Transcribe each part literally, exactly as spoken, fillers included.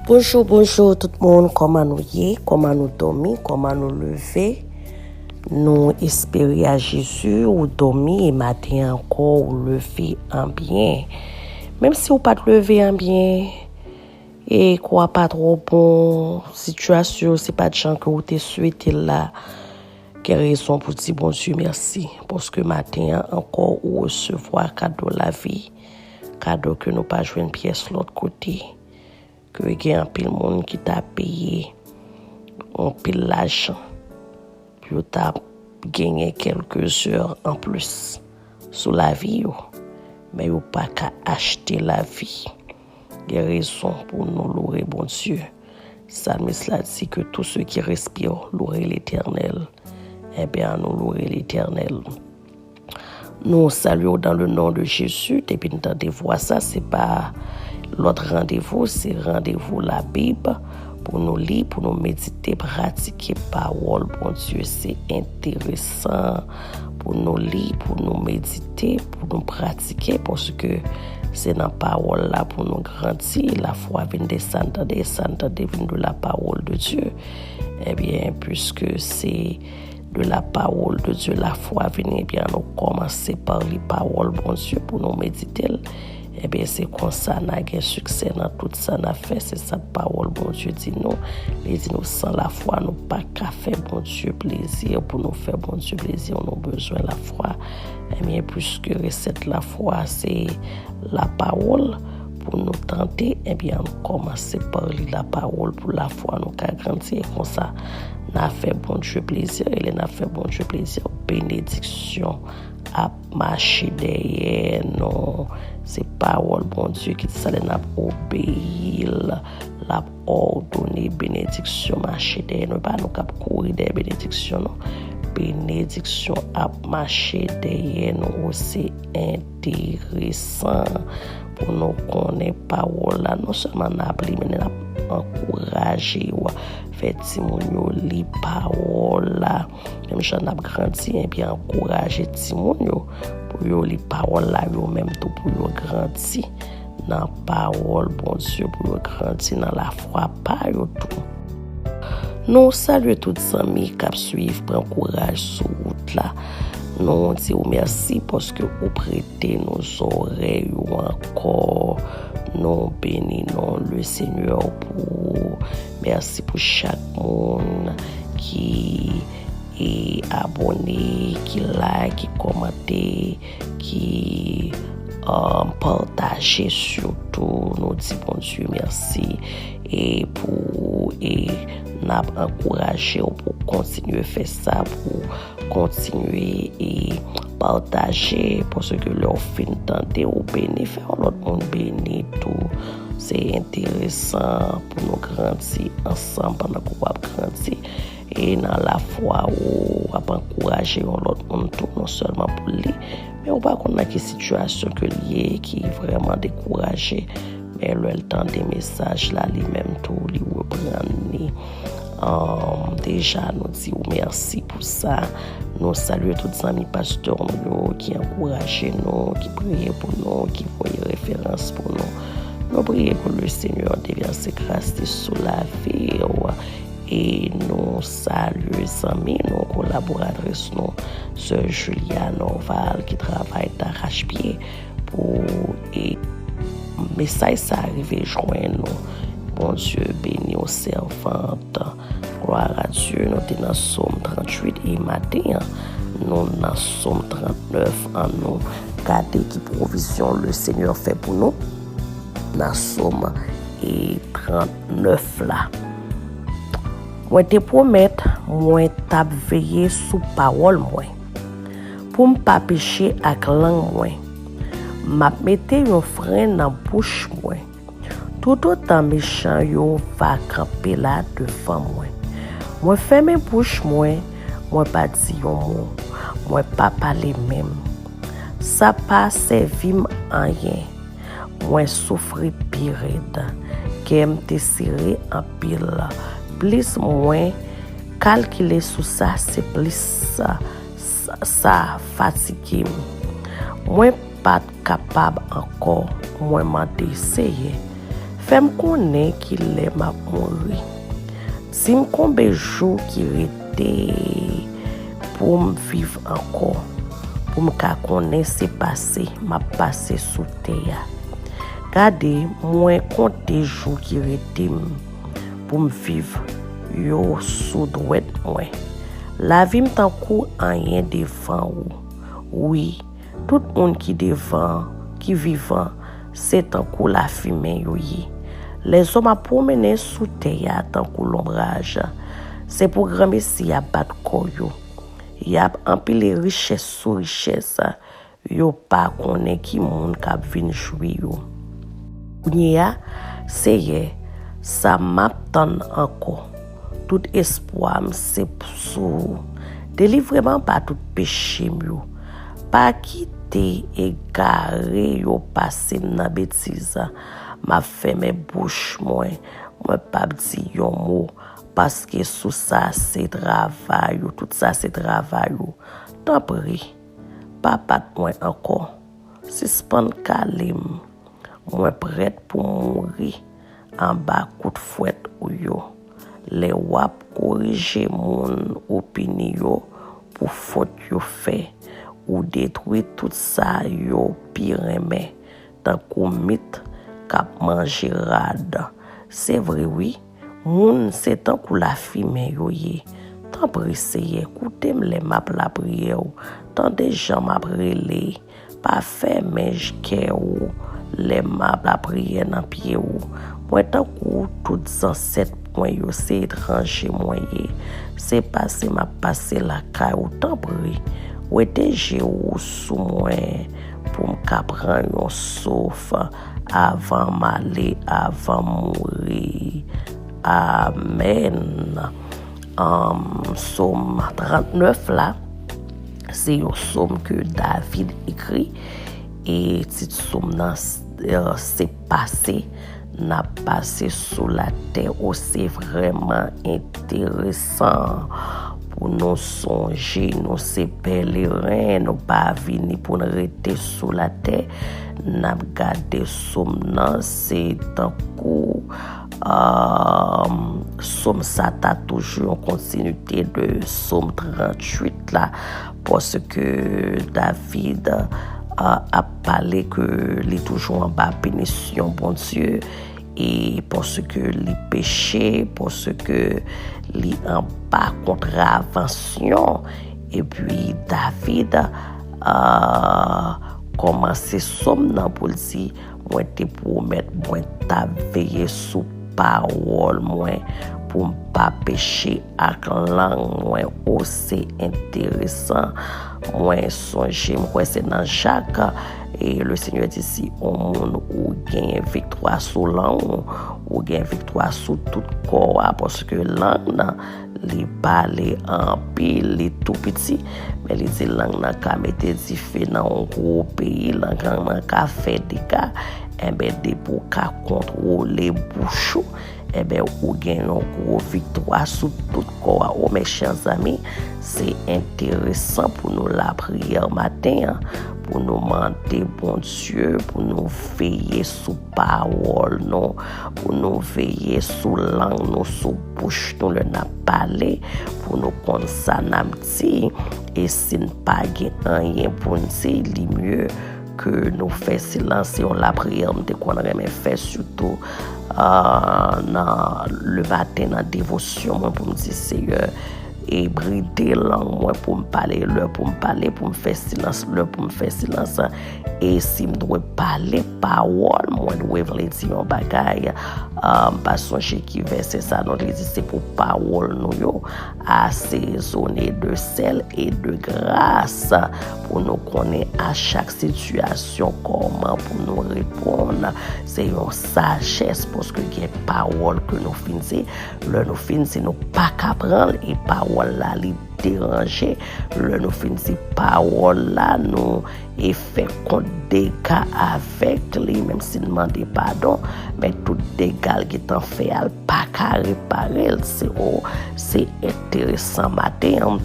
Bonjou, bonjou tout moun, kòman nou ye? Kòman nou dòmi? Kòman nou leve? Nou espere a Jezi ou dòmi e maten ankò ou leve an byen. Menm si ou pa t leve an byen e kò a pa twò bon, sitiyasyon se pa t jan ke ou te swete l la, gen rezon pou di Bondye mèsi, paske maten an ankò ou resevwa kado lavi, kado ke nou pa jwenn pyès lòt kote. Ke gen anpil moun ki ta peye anpil lajan pou yo ta genyen kèlke zè anplis sou lavi yo, men yo pa ka achte lavi. Gen rezon pou nou loure Bondye. Salmis la di ke tout ce qui respire loue l'Éternel. Ebyen, ann nou loure Letènèl. Nou salye w dans le nom de Jésus. Depi n tande vwa sa, se pa lòt randevou, se randevou Labib pou nou li, pou nou medite, pratike pawòl Bondye. Se enteresan pou nou li, pou nou medite, pou nou pratike, paske se nan pawòl la pou nou grandi. Lafwa vin de sa n tande, e sa n tande vin de la parole de Dieu. Ebyen, piske se de la parole de Dieu, lafwa vini, ebyen, ann nou kòmanse pa li pawòl Bondye pou nou medite l. Ebyen, se konsa n a gen siksè nan tout sa n ap fè. Se sa pawòl Bondye di nou. Li di nou, san lafwa, nou pa ka fè Bondye plezi. Pou nou fè Bondye plezi, nou bezwen lafwa. Ebyen, piske resèt lafwa, se lapawòl pou nou tande, ebyen, ann kòmanse pa li lapawòl pou lafwa nou ka grandi. E konsa, n a fè Bondye plezi. E lè n ap fè Bondye plezi, benediksyon ap mache dèyè nou. Se pawòl Bondye ki di sa, lè n ap obeyi l, l ap òdone benediksyon mache dèyè nou. E pa nou k ap kouri dèyè benediksyon, non. Benediksyon ap mache dèyè nou. O, se enteresan pou nou konnen pawòl la. Non sèlman n ap li, men n ap ankouraje yo. Fè timoun yo li pawòl la. Menm jan n ap grandi, ebyen, ankouraje timoun yo pou yo li pawòl la, yo menm tou pou yo grandi nan pawòl Bondye, pou yo grandi nan lafwa pa yo tou. Nou salye tout zanmi k ap swiv, pran kouraj sou wout la. Nou di w mèsi paske ou prete nou zòrèy ou ankò. Nou beni non le Senyè pou ou. Mèsi pou chak moun ki e abone, ki like, ki kòmante, ki um, pataje sitou. Nou di Bondye mèsi e pou ou, e n ap ankouraje w pou w kontinye fè sa, pou w kontinye e pataje, paske lè w fin tande, ou beni, fè yon lòt moun beni tou. Se enteresan pou nou grandi ansanm pandan ke w ap grandi e nan lafwa ou, w ap ankouraje yon lòt moun tou, non sèlman pou li, men ou pa konn nan ki sitiyasyon ke l ye, ki vrèman dekouraje. Men lè l tande mesaj la, li menm tou, li reprann li. Ahn, deja, nou di w mèsi pou sa. Nou salye tout zanmi pastè nou yo ki ankouraje nou, ki priye pou nou, ki voye referans pou nou. Nou priye ke le Senyè devèse gras li sou lavi w. E nou salye zanmi nou, kolaboratris nou, sè Julia Norval, ki travay darachpye pou e mesaj sa a rive jwenn nou. Bondye beni w, sèvant. Gloire à Dieu, nou te nan Sòm tranntuit e maten an, nou nan Sòm trannèf. Ann nou gade ki pwovizyon le Senyè fè pou nou nan Sòm e trannèf la. Mwen te pwomèt mwen t ap veye sou pawòl mwen, pou m pa peche ak lang mwen. M ap mete yon fren nan bouch mwen, toutotan mechan yo va kanpe la devan mwen. Mwen fèmen bouch mwen, mwen pa di yon mo, mwen pa pale menm. Sa pa sèvi m anyen. Mwen soufri pi rèd. Kè m te sere anpil. Plis mwen kalkile sou sa, se plis sa, sa, sa fatige m. Mwen pa t kapab ankò. Mwen mande, Seyè, Fè m konnen kilè m ap mouri. Di m konbe jou ki rete pou m viv ankò, pou m ka konnen se pase m ap pase sou tè a. Gade, mwen konte jou ki rete m pou m viv yo sou dwèt mwen. Lavi m tankou anyen devan ou. Wi, tout moun ki devan, ki vivan, se tankou lafimen yo ye. Lèzòm ap pwomennen sou tè a tankou lonbraj. Se pou granmesi y ap bat kò yo. Y ap anpile richès sou richès. Yo pa konnen ki moun k ap vin jwi yo. Kounye a, Seyè, sa m ap tann ankò? Tout espwa m se sou ou. Delivre m anba tout peche m yo. Pa kite egare yo pase m nan betiz. M ap fèmen bouch mwen, mwen p ap di yon mo, paske sou sa se travay ou, tout sa se travay ou. Tanpri, pa bat mwen ankò. Sispann kale m. Mwen prèt pou m mouri anba kout fwèt ou yo. Lè w ap korije moun ou pini yo pou fòt yo fè, ou detwi tout sa yo pi renmen, tankou mit k ap manje rad. Se vre wi, moun se tankou lafimen yo ye. Tanpri, Seyè, koute m lè m ap lapriyè w. Tande jan m ap rele. Pa fèmen kè w lè m ap lapriyè nan pye w. Mwen tankou tout zansèt mwen yo se etranje mwen ye. Se pase m ap pase lakay ou, tanpri. Wete je w sou mwen pou m ka pran yon souf avan m ale, avan m mouri. Amèn. Sòm trannèf la, se yon sòm ke David ekri, e tit sòm nan se Pase n ap pase sou latè. O, se vrèman enteresan pou nou sonje nou se pèleren, nou pa vini pou n rete sou latè. N ap gade sòm nan, se tankou sòm sa ta toujou yon kontinite de sòm tranntuit la, paske David ap pale ke li toujou anba pinisyon Bondye, e paske li peche, paske li anba kontravansyon. Epi David kòmanse sòm nan pou l di, mwen te pwomèt mwen t ap veye sou pawòl mwen pou m pa peche ak lang mwen. O, se enteresan. Mwen sonje, m kwè se nan Jak, e le Senyè di, si yon moun ou genyen viktwa sou lang ou, ou gen viktwa sou tout kò a, paske lang nan, li pale anpil, li tou piti, men li di lang nan ka mete dife nan yon gwo peyi, lang nan ka fè dega. Enben, depi w ka kontwole bouch ou, enben, ou gen yon gwo viktwa sou tout kò a. O, mes chers amis, se enteresan pou nou lapriyè maten an, pou nou mande Bondye, pou nou veye sou pawòl nou, pou nou veye sou lang nou, sou bouch nou lè n ap pale, pou nou konn sa n ap di. E si n pa gen anyen pou n di, li mye ke nou fè silans. Se yon lapriyè m te konn renmen fè, sitou nan le maten, nan devosyon mwen, pou m di, Seyè, e bride lang mwen pou m pale lè pou m pale, pou m fè silans lè pou m fè silans. E si m dwe pale pawòl, mwen dwe vle di yon bagay. M pa sonje ki vèsè sa non, li di se pou pawòl nou yo asezone de sèl e de gras, pou nou konnen a chak sitiyasyon kòman pou nou reponn. Se yon sajès, paske gen pawòl ke nou fin di, lè nou fin di nou pa ka pran l, e pawòl la li deranje. Lè nou fin di pawòl la, nou e fè kont dega avèk li, menm si n mande padon, men tout dega l gentan fè a, l pa ka repare l. Se, o, se enteresan maten an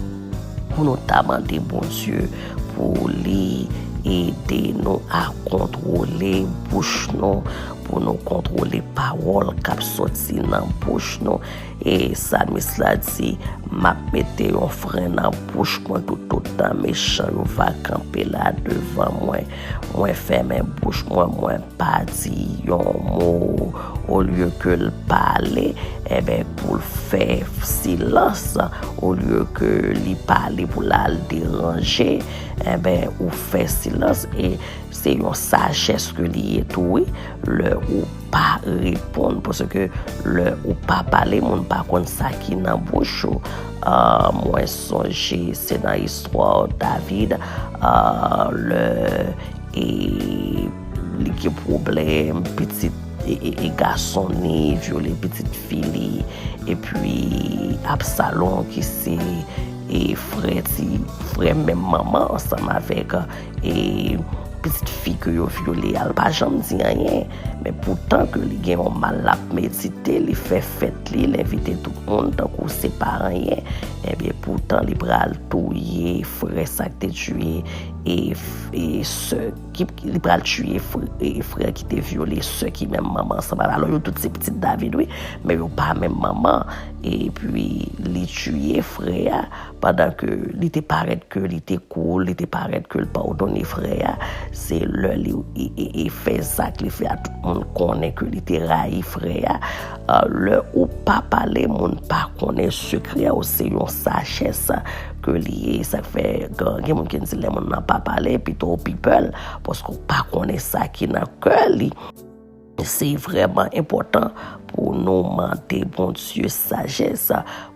pou nou ta mande Bondye pou li ede nou a kontwole bouch nou, pou nou kontwole pawòl k ap sòti nan bouch nou. E salmis la di, m ap mete yon fren nan bouch mwen tout, tout tan mechan yo va kanpe la devan mwen. Mwen fèmen bouch mwen, mwen pa di yon mo. Olye ke l pale, enben, pou l fè silans, olye ke li pale pou l al deranje, enben, ou fè silans. E se yon sajès ke li ye tou, wi. Lè ou pa reponn, paske lè ou pa pale, moun pa konn sa ki nan bouch ou. Ah, mwen sonje, se nan istwa David, ah, lè e li gen pwoblèm, pitit e, e, e gason ni vyole pitit fi li, epi Absalon ki se e frè ti, frè menm manman ansanm avèk e pitit fi ke yo vyole a, l pa janm di anyen. Men poutan ke li gen yon mal l ap medite, li fè fèt li, l envite tout moun tankou se pa anyen. Ebyen, poutan li pral touye frè sa k te tiye e, e sè ki, li pral tiye frè, e frè ki te vyole sè ki menm manman ansanm avè. Alò, yo tout se pitit David, wi, men yo pa menm manman. Epi, li tiye frè a, pandan ke li te parèt ke li te cool, li te parèt ke l padone frè a. Se lè li e, e, e fè zak li fè a, tout moun konnen ke li te rayi frè a. Ah, lè ou pa pale, moun pa konnen sekrè ou, se yon sajès ke li ye. Sa k fè gen, gen moun ki di lè moun nan pa pale, pito w pi pè l, paske w pa konnen sa ki nan kè li. Se vrèman enpòtan pou nou mande Bondye sajès,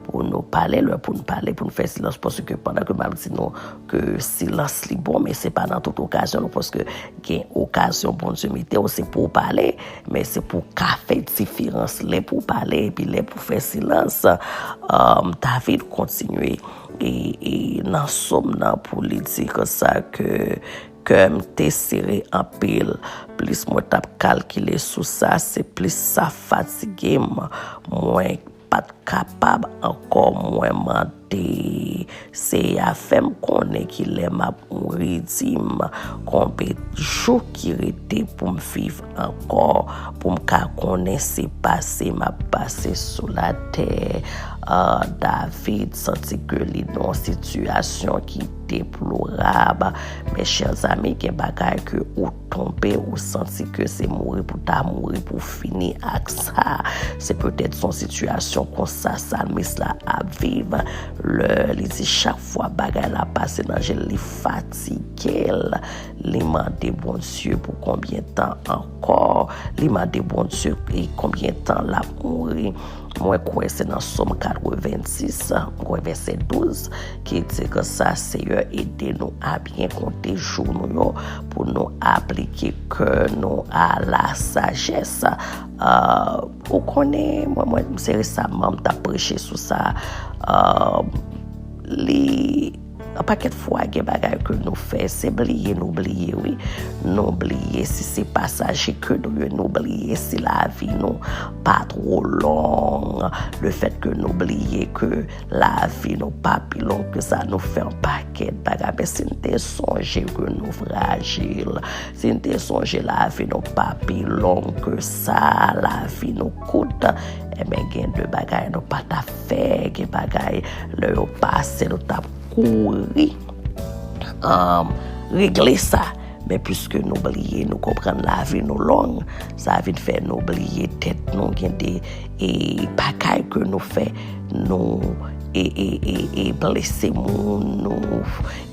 pou nou pale lè pou n pale, pou n fè silans, paske pandan ke m ap di nou ke silans li bon, men se pa nan tout okazyon, non, paske gen okazyon Bondye mete w, se pou w pale, men se pou w ka fè diferans lè pou w pale, epi lè pou w fè silans. Um, David kontinye e, e nan sòm nan pou li di konsa ke kè m te sere anpil. Plis mwen t ap kalkile sou sa, se plis sa fatige m. Mwen pa t kapab ankò, mwen mande Seyè a fè m konnen kilè m ap mouri, di m konbyen jou ki rete pou m viv ankò, pou m ka konnen se pase m ap pase sou latè. Ah, David santi ke li nan yon sitiyasyon ki deplorab. Mes chers amis, gen bagay ke ou tonbe, ou santi ke se mouri pou ta mouri pou fini ak sa. Se petèt son sitiyasyon konsa salmis la ap viv. Lè li di chak fwa bagay la pase nan je l, li fatige l. Li mande Bondye pou konbyen tan ankò. Li mande Bondye e konbyen tan l ap mouri. Mwen kwè se nan Sòm katrevensis, mwen kwè vèsè douz, ki di konsa, Seyè, ede nou a byen konte jou nou yo, pou nou aplike kè nou a la sajès. Ah, ou konnen, mwen, mwen, se resaman m t ap preche sou sa. Ah, li Yon pakèt fwa, gen bagay ke nou fè, se bliye nou bliye, wi. Nou bliye si se pasaje ke nou ye, nou bliye si lavi nou pa twò long. Lefètke nou bliye ke lavi nou pa pi long ke sa, nou fè yon pakèt bagay. Men si n te sonje ke nou frajil, si n te sonje lavi nou pa pi long ke sa, lavi nou kout, enben, gen de bagay nou pa ta fè, gen bagay, lè yo pase, nou t ap kouri, um, regle sa. Men piske nou bliye, nou konprann lavi nou long, sa vin fè nou bliye tèt nou, gen de, e, bagay ke nou fè, nou, e, e, e, e blese moun, nou,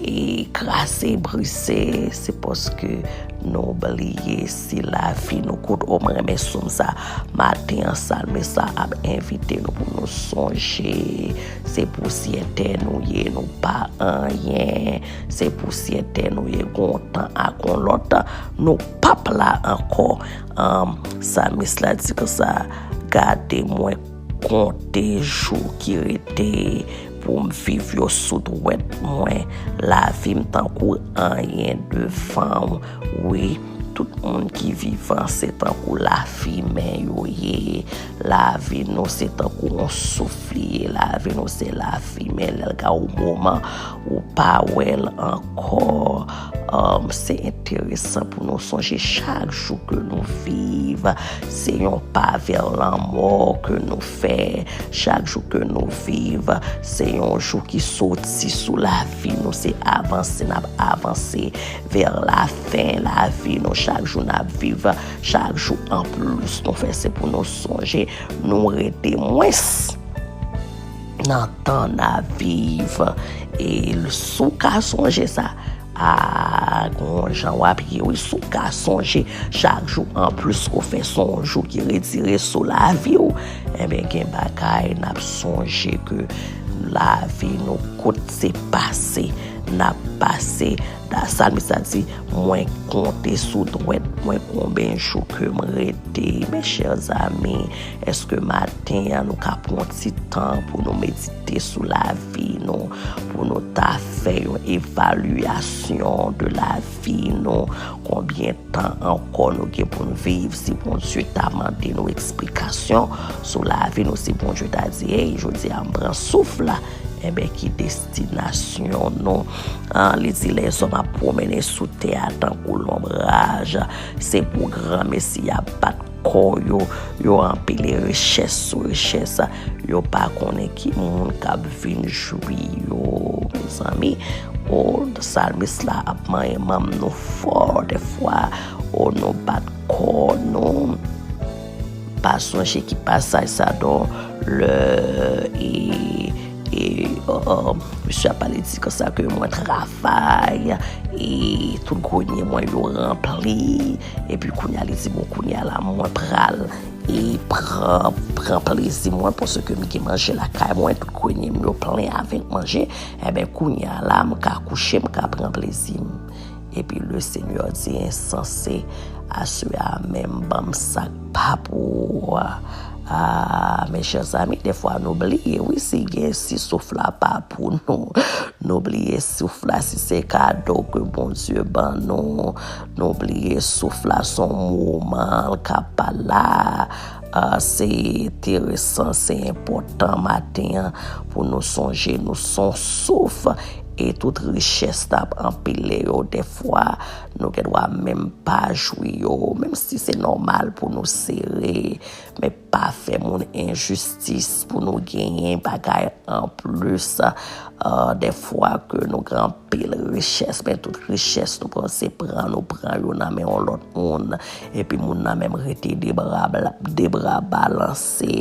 e, kraze, brise, se paske nou bliye si lavi nou kout. O, mwen renmen sòm sa. Maten an, salmis la ap envite nou pou nou sonje, se pousyè tè nou ye, nou pa anyen. Se pousyè tè nou ye, gon tan ak yon lòt, nou p ap la ankò. Ann, salmis la di konsa, gade mwen konte jou ki rete pou m viv yo sou dwèt mwen. Lavi m tankou anyen devan w. Wi, tout moun ki vivan se tankou lafimen yo ye. Lavi nou se tankou yon souf li ye. Lavi nou se lafimen. Lè l gen yon moman ou pa wè l ankò. um, se enteresan pou nou sonje chak jou ke nou viv, se yon pa vè lanmò ke nou fè. Chak jou ke nou viv, se yon jou ki soti sou lavi nou. Se avanse n ap avanse vè lafen lavi nou. Chak jou n ap viv, chak jou anplis nou fè, se pou nou sonje nou rete mwens nan tan n ap viv. E si w ka sonje sa, a, gon jan w ap ye, wi, si w ka sonje chak jou anplis ke w fè se yon jou ki retire sou lavi w, enben, gen bagay n ap sonje ke lavi nou kout se pase n ap pase. Da, salmis la di, mwen konte sou dwèt mwen konbyen jou ke m rete. Mes chers amis, èske maten an nou ka pran yon ti tan pou nou medite sou lavi nou, pou nou ta fè yon evalyasyon de lavi nou? Konbyen tan ankò nou gen pou n viv? Si Bondye ta mande nou eksplikasyon sou lavi nou, si Bondye ta di, hey, jodi a m pran souf la, enben, ki destinasyon nou? An, li di, lèzòm ap pwomennen sou tè a tankou lonbraj. Se pou granmesi y ap bat kò yo, yo anpile richès sou richès, yo pa konnen ki moun k ap vin jwi yo, mezanmi. O, salmis la ap manyen manm nou fò, dèfwa, o, nou bat kò nou. Pa sonje ki pasaj sa, don, lè, e, e, o, o, misye ap pale di konsa ke mwen travay, e tout grenye mwen yo ranpli, epi kounye a li di, bon, kounye a la, mwen pral, e pran, pran plezi mwen, paske m gen manje lakay mwen, tout grenye m yo plen avèk manje, enben, kounye a la, m ka kouche, m ka pran plezi m. Epi le Senyè di, ensanse, aswè a menm, ban m sa k pa pou ou a. A, mes chers amis, dèfwa nou bliye, wi, si gen, si souf la pa pou nou. Nou bliye souf la, si se kado ke Bondye ban nou. Nou bliye souf la, se yon moman l ka pa la. A, se enteresan, se enpòtan maten an pou nou sonje nou se yon souf. E tout richès n ap anpile yo, dèfwa, nou gen dwa menm pa jwi yo, menm si se nòmal pou nou sere. Men pa fè moun enjistis pou nou genyen bagay anplis. A, dèfwa ke nou gen anpil richès, men tout richès nou pran, se pran nou pran yo nan men yon lòt moun. Epi moun nan menm rete de bra, de bra balanse.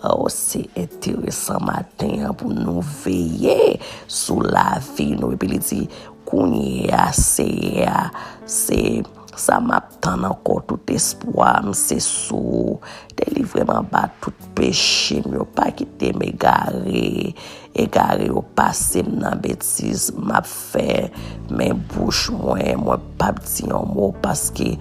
O, se enteresan maten an pou nou veye sou lavi nou. Epi li di, kounye a, Seyè a, se sa m ap tann ankò, tout espwa m se sou ou. Delivre m anba tout peche m yo, pa kite m egare. Egare yo pase m nan betiz m ap fè, men bouch mwen, mwen p ap di yon mo, paske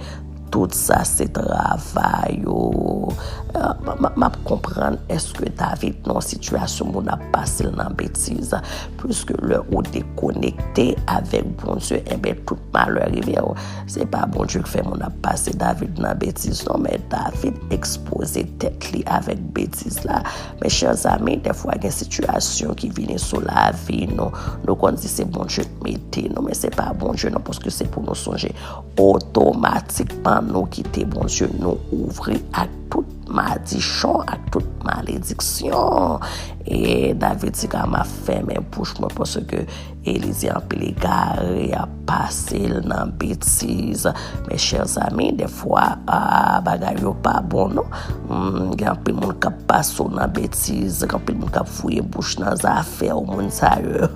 tout sa se travay ou. A, m, m, m ap konprann, èske David nan yon sitiyasyon moun ap pase l nan betiz? Piske lè ou dekonekte avèk Bondye, enben, tout malè rive w. Se pa Bondye k fè moun ap pase David nan betiz, non, men David ekspoze tèt li avèk betiz la. Mes chers amis, dèfwa gen sitiyasyon ki vini sou lavi nou. Nou konn di se Bondye k mete nou, men se pa Bondye, non, paske se pou nou sonje. Otomatikman, nou kite Bondye, nou ouvri ak tout madichon, ak tout malediksyon. E David di, ka m ap fèmen bouch mwen, paske e li di anpil egare ap pase l nan betiz. Mes chers amis, dèfwa, a, bagay yo pa bon, non. Hmm, gen anpil moun k ap pase w nan betiz, gen anpil moun k ap fouye bouch nan zafè w, moun sa yo.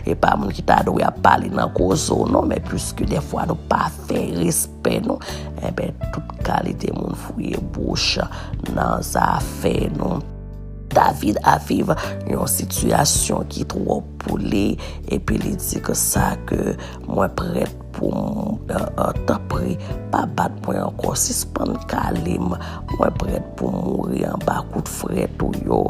E pa moun ki ta dwe ap pale nan koze w, non, men piske dèfwa nou pa fè respè nou, enben, tout kalite moun fouye bouch nan zafè nou. David ap viv yon sitiyasyon ki twòp pou li, epi li di konsa ke, mwen prèt pou m, e, e, tanpri, pa bat mwen ankò, sispann kale m, mwen prèt pou m mouri anba kout frèt ou yo.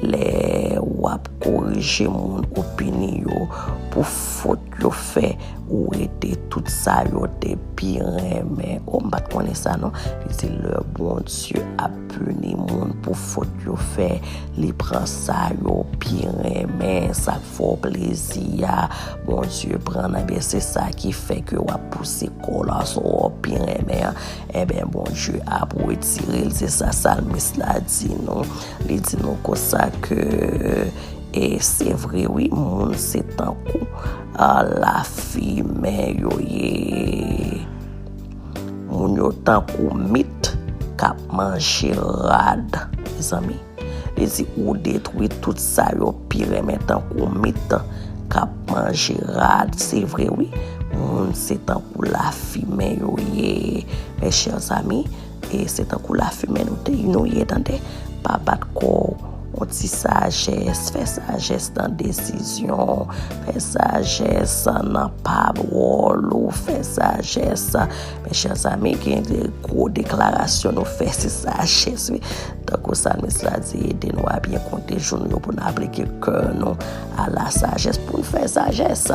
Lè w ap korije moun ou pini yo pou fòt yo fè, ou rete tout sa yo te pi renmen. O, m pa t konnen sa non. Li di lè Bondye ap pini moun pou fòt yo fè, li pran sa yo pi renmen. Sa k fè w plezi a, Bondye pran l. Ebyen, se sa ki fè ke w ap pouse kò w la, sa w pi renmen an. Ebyen, Bondye ap retire l. Se sa salmis la di nou. Li di nou konsa ke, e se vre wi, moun se tankou, a, lafimen yo ye. Moun yo tankou mit k ap manje rad, mezanmi. Li di, ou detwi tout sa yo pi renmen tankou mit k ap manje rad. Se vre, wi. Moun se tankou lafimen yo ye, mes chers amis. E se tankou lafimen nou te, nou ye, tande. Pa bat kò w. Yon ti sajès, fè sajès nan desizyon, fè sajès nan pawòl ou, fè sajès. Mes chers amis, gen de gwo deklarasyon nou fè, se sajès, wi. Tankou salmis la di, ede nou a byen konte jou nou yo pou n aplike kè nou a la sajès, pou n fè sajès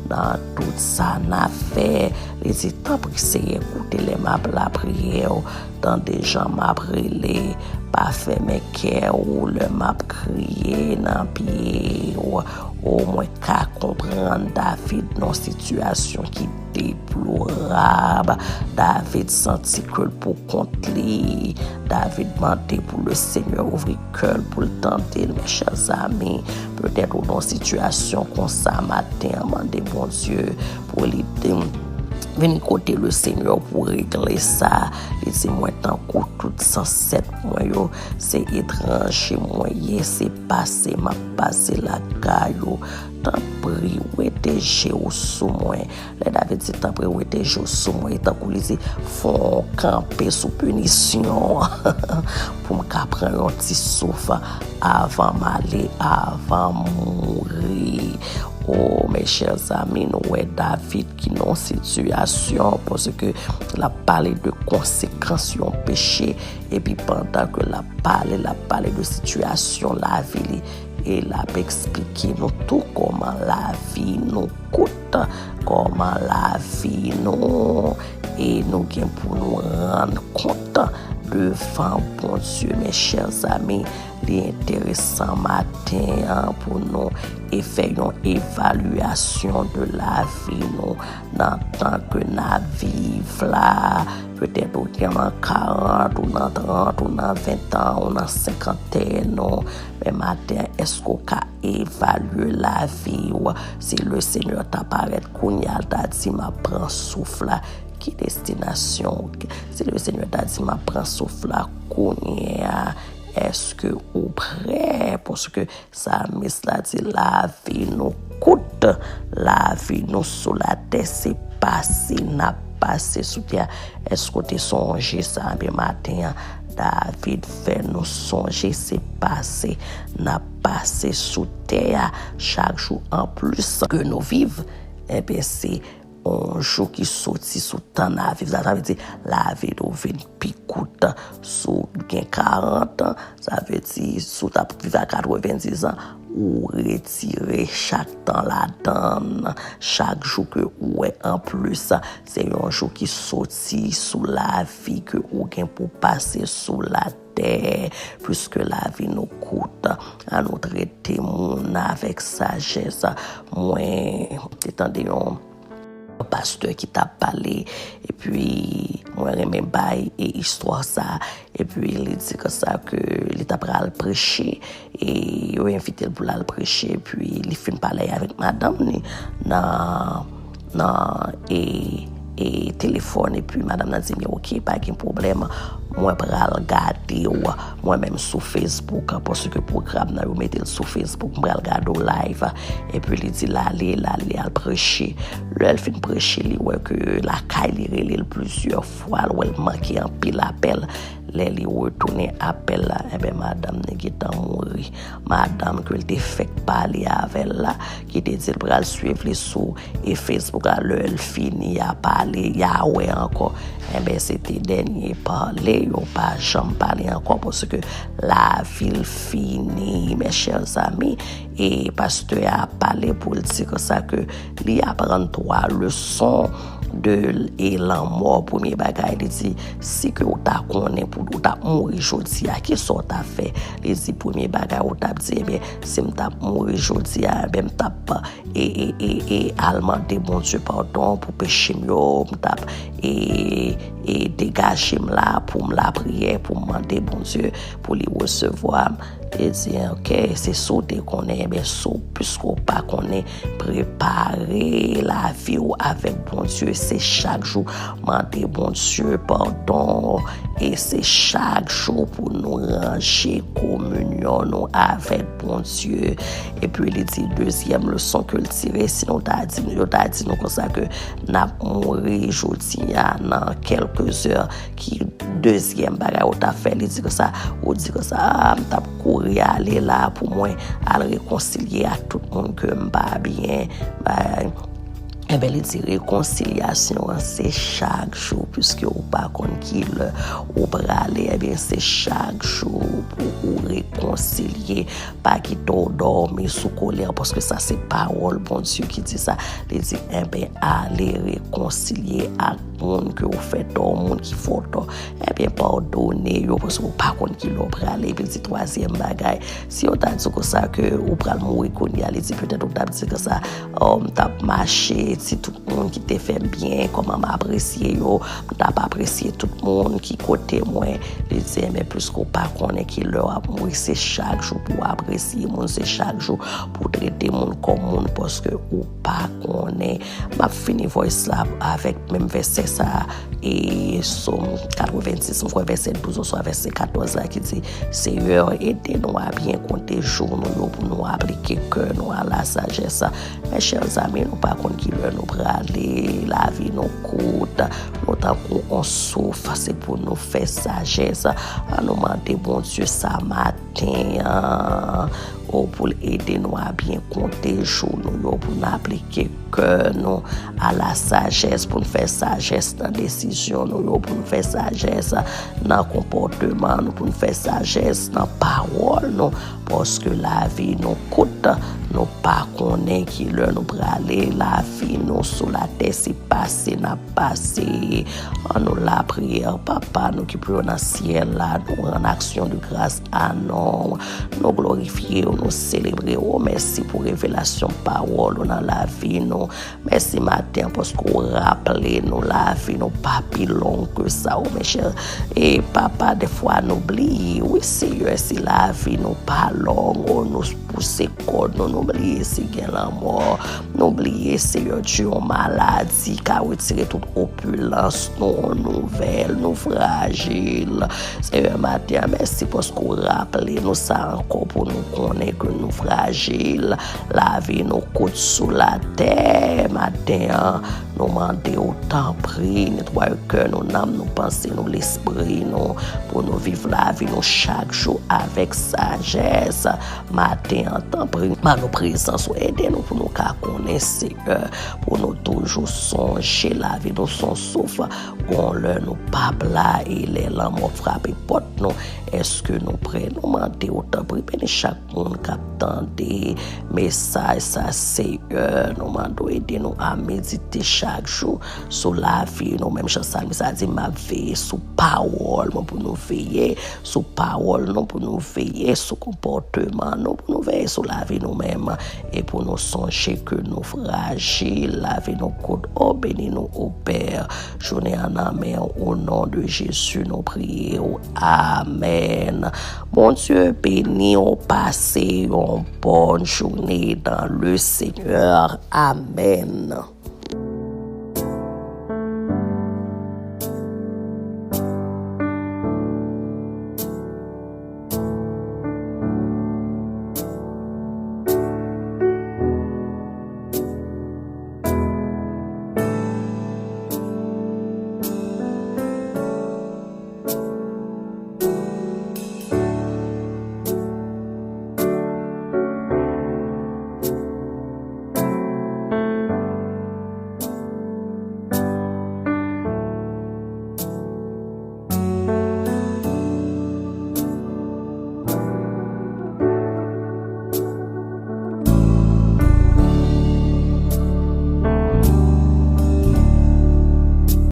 nan tout sa n ap fè. Li di, tanpri, Seyè, koute lè m ap lapriyè w, tande jan m ap rele, pa fèmen kè ou lè m ap kriye nan pye w. O, mwen ka konprann David nan sitiyasyon ki deplorab. David santi ke l pou kont li. David mande pou le Senyè ouvri kè l pou l tande l. Mes chers amis, petèt ou nan sitiyasyon konsa maten an, mande Bondye pou li te vin kote le Senyè pou regle sa. Li di, mwen tankou tout zansèt mwen yo, se etranje mwen ye, se pase m ap pase lakay ou. Tanpri, wete je w sou mwen. Lè David di, tanpri, wete je w sou mwen, e tankou li di, fè w kanpe sou pinisyon an pou m ka pran yon ti souf avan m ale, avan m mouri. O, mes chers amis, nou wè David ki nan yon sitiyasyon, paske l ap pale de konsekans yon peche, epi pandan ke l ap pale, l ap pale de sitiyasyon lavi li, e l ap eksplike nou tou kòman lavi nou kout, kòman lavi nou, e nou gen pou nou rann kont devan Bondye, mes chers amis. Li enteresan maten an pou nou e fè yon evalyasyon de lavi nou nan tan ke n ap viv la. Petèt ou gen nan karant, ou nan trant, ou nan ventan, ou nan senkantèn ou. Men maten an, èske w ka evalye lavi w? Si le Senyè ta parèt kounye a, l ta di, m ap pran souf la, ki destinasyon w? Si le Senyè ta di, m ap pran souf la kounye a, èske ou prè? Paske salmis la di, lavi nou kout, lavi nou sou latè, se pase n ap pase sou tè a. Èske w te sonje sa? Ebyen, maten an, David fè nou sonje se pase n ap pase sou tè a. Chak jou anplis ke nou viv, ebyen, se yon jou ki soti sou tan n ap viv la. Sa vle di, lavi nou vin pi kout. Si w gen karant an, sa vle di, si w t ap viv a katrevendiz an, ou retire chak tan ladan l. Chak jou ke ou wè anplis, se yon jou ki soti sou lavi ke ou gen pou pase sou latè, piske lavi nou kout. Ann nou trete moun avèk sajès. Mwen te tande yon pastè ki t ap pale, epi mwen renmen bay e istwa sa, epi li di konsa ke li ta pral preche, e yo envite l pou l al preche, epi li fin pale avèk madanm li nan, nan, e, e telefòn, epi madanm nan di, men oke, pa gen pwoblèm, mwen pral gade w, mwen menm sou Facebook, paske pwogram nan yo mete l sou Facebook, m pral gade w live. Epi li di l ale, l ale al preche. Lè l fin preche, li wè ke lakay li rele l plizyè fwa, l wè l manke anpil apèl. Lè li retounen apèl la, enben, madanm li gentan mouri. Madanm ke l te fèk pale avè l la, ki te di l pral swiv li sou e Facebook la, lè l fini, y a pale, y a wè ankò. Enben, se te dènye pale, yo pa janm pale ankò, paske lavi l fini, mes chers amis. E pastè a pale pou l di konsa ke li aprann twa leson de e lanmò, premye bagay, li di, si ke ou ta konnen pou ou t ap mouri jodi a, kisa w t ap fè? Li di, premye bagay, ou t ap di, ebyen, si m t ap mouri jodi a, ebyen, m t ap e, e, e, e al mande Bondye padon pou peche m yo, m t ap e, e degaje m la pou m lapriyè, pou m mande Bondye pou li resevwa m. Li di, ok, se si w te konnen, ebyen, si w, piske w pa konnen, prepare lavi w avèk Bondye. Se chak jou mande Bondye padon. E se chak jou pou nou ranje kominyon nou avèk Bondye. Epi li di, dezyèm leson ke l tire, si nou ta di, yo ta di nou konsa ke n ap mouri jodi a nan kèlke zè, ki dezyèm bagay ou t ap fè? Li di konsa, ou di konsa, a, m t ap kouri ale la pou mwen al rekonsilye ak tout moun ke m pa byen. Ebyen, li di rekonsilyasyon an se chak jou, piske ou pa konn ki lè ou prale, ebyen, se chak jou pou ou rekonsilye. Pa kite w dòmi sou kolè, paske sa se pawòl Bondye ki di sa. Li di, enben, ale rekonsilye ak moun ke w fè tò, moun ki fè w tò. Ebyen, padone yo, paske w pa konn ki lè w prale. Epi l di, twazyèm bagay, si yo ta di w konsa ke ou pral mouri kounye a, li di, petèt ou t ap di konsa, o, m t ap mache, ti tout moun ki te fè m byen, kòman m apresye yo, m t ap apresye tout moun ki kote mwen. Li di, enben, piske w pa konnen ki lè w ap mouri, se chak jou pou w apresye moun, se chak jou pou w trete moun kòm moun, paske ou pa konnen. M ap fini voice la avèk menm vèsè sa a, e Sòm katrevensis, m kwè vèsè douz oswa vèsè katòz la ki di, Seyè, ede nou a byen konte jou nou yo pou nou aplike kè nou a lasajès. Mes chers amis, nou pa konn ki lè nou prale, lavi nou kout, nou tankou on souf, se pou nou fè sajès. Ann nou mande Bondye sa maten an, o, pou l ede nou a byen konte jou nou yo, pou n aplike kè nou a lasajès, pou n fè sajès nan desizyon nou yo, pou n fè sajès nan konpòteman nou, pou n fè sajès nan pawòl nou, paske lavi nou kout, nou pa konnen ki lè nou prale, lavi nou sou latè se pase n ap pase. Ann nou lapriyè, Papa nou ki pi wo nan syèl la, nou rann aksyon de gras a non w, nou glorifye w, nou selebre w. Mèsi pou revelasyon pawòl ou nan lavi nou. Mèsi maten an paske w raple nou lavi nou pa pi long ke sa. O mes chers, e Papa, dèfwa nou bliye, wi Seyè, si lavi nou pa long, o, nou pouse kò nou, nou bliye si gen lanmò, nou bliye, Seyè Dye, yon maladi ka retire tout opilans nou, nouvèl, nou frajil. Seyè, maten an, mèsi paske w raple nou sa ankò pou nou konnen ke nou frajil, lavi nou kout sou latè. Maten an, nou mande w, tanpri, netwaye kè nou, nanm nou, panse nou, lespri nou, pou nou viv lavi nou chak jou avèk sajès. Maten an, tanpri, ban nou prezans ou, ede nou pou nou ka konnen, Seyè, pou nou toujou sonje lavi nou se yon souf. Gon lè nou p ap la, e lè lanmò frape pòt nou, èske nou prè? Nou mande w, tanpri, beni chak moun k ap tande mesaj sa, Seyè. Nou mande w ede nou a medite chak jou sou lavi nou. Menm jan salmis la di, m ap veye sou pawòl mwen, pou nou veye sou pawòl nou, pou nou veye sou konpòteman nou, pou nou veye sou lavi nou menm, e pou nou sonje ke nou frajil, lavi nou kout. O, beni nou, o Pè, jounen an nan men w, o non de Jezi, nou priye w. Amèn. Bondye beni w, pase yon bòn jounen dans le Seigneur. Amèn.